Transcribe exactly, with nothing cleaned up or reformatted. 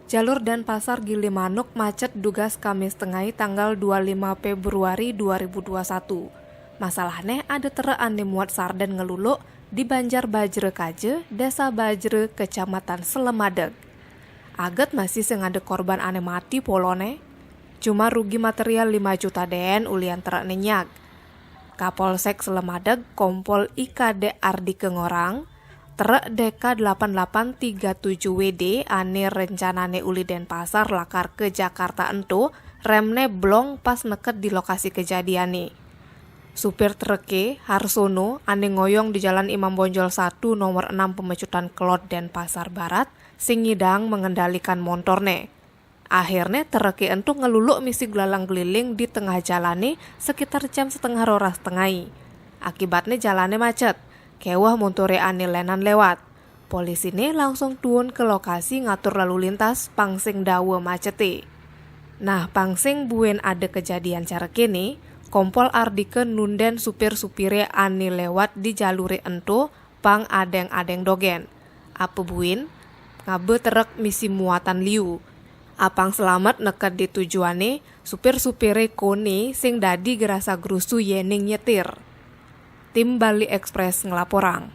Jalur Denpasar Gilimanuk macet dugas Kamis tengai tanggal dua lima Februari dua ribu dua satu. Masalahne ada terek ane muat sarden ngeluluk di Banjar Bajre Kaje, Desa Bajre, Kecamatan Selemadeg. Aget masih sing ada korban ane mati polone. Cuma rugi material lima juta den ulian terek nenyag. Kapolsek Selemadeg Kompol I K D Ardike ngorang, trek D K delapan delapan tiga tujuh W D ane rencanane uli Denpasar lakar ke Jakarta ento remne blong pas neket di lokasi kejadiane. Supir treke, Harsono, ane ngoyong di Jalan Imam Bonjol satu nomor enam Pemecutan Kelod Denpasar Barat, sing ngidang mengendalikan montorne. Akhirne treke ento ngeluluk misi gelalang geliling di tengah jalane sekitar jam setengah roras tengai. Akibatne jalane macet, keweh montore ane lenan lewat. Polisine langsung tuun ke lokasi ngatur lalu lintas pang sing dawe macete. Nah, pang sing buin ada kejadian cara kene, Kompol Ardike nunden supir-supire ane lewat di jalure ento pang adeng-adeng dogen. Apa buin? Ngabe trek misi muatan liu. Apang selamet neket di tujuane, supir-supire kone sing dadi gerasa gerusu yening nyetir. Tim Bali Express ngelaporang.